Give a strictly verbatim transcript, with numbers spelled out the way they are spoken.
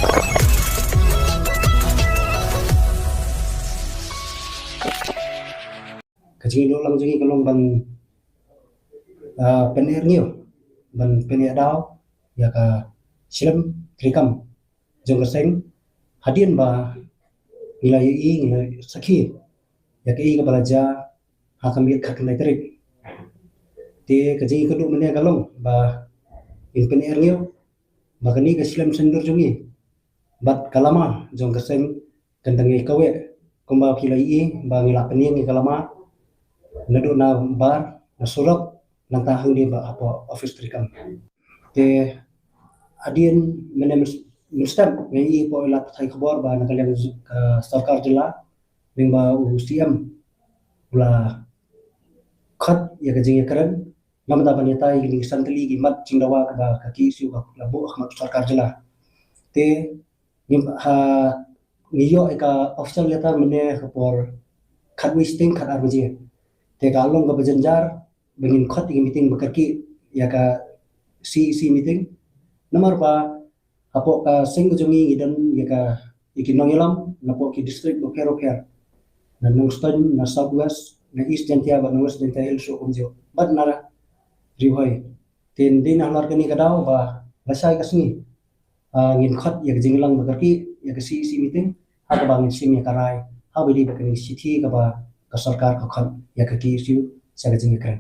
Ka jingïalang jong ngi ka long ban, ah, pynïaid ngiew, ban pynïaid daw ïa ka shlem treikam jong ka seng, hadien ba ngi la ïohi, ngi la sakhi ïa kaei kaba la jia ha ka miet khatkhyndai tarik. Te ka jingïakynduh mynne ka long ba ngin pynïaid ngiew ba kane ka shlem saiñdur jong ngi bad ka lama jong ka seng kan dang ïai kaweh, kumba phi la ïohi ba ngi la pynïeng ïa ka lama naduh na bar, na surok, nangta hangne ba hapoh office treikam. Te hadien mynne mynstep ngi ïohi hapoh ïa la pathai khubor ba na ka liang ka sorkar jylla lyngba u C M u la khot ïa ka jingïakren namar ban ïatai ïa ki san tylli ki mat jingdawa kaba ka K S U ka la buh ha khmat sorkar jylla. Te ngi ha ngi ïoh ïa ka official letter mynne ha por khatwei shiteng khatar baje. Te ka long kaba jynjar ba ngin khot ïa ka meeting ba kyrkieh ïa ka C E C meeting. Namar ba hapoh ka seng ka jong ngi ngi don ïa ka, ïa ki nongïalam napoh ki district bapher bapher. Na Nongstoiñ, na South West, na East Jaintia bad na West Jaintia Hills ruh kumjuh, bad na Ri Bhoi. Te dei na halor kane ka daw ba lashai ka sngi, ah, ngin khot ïa ka jingïalang ba kyrkieh ïa ka C E C meeting ha kaba ngin shim ïa ka rai ha ba dei ba kane ka shithi kaba ka sorkar ka khot ïa ka K S U sha ka jingïakren.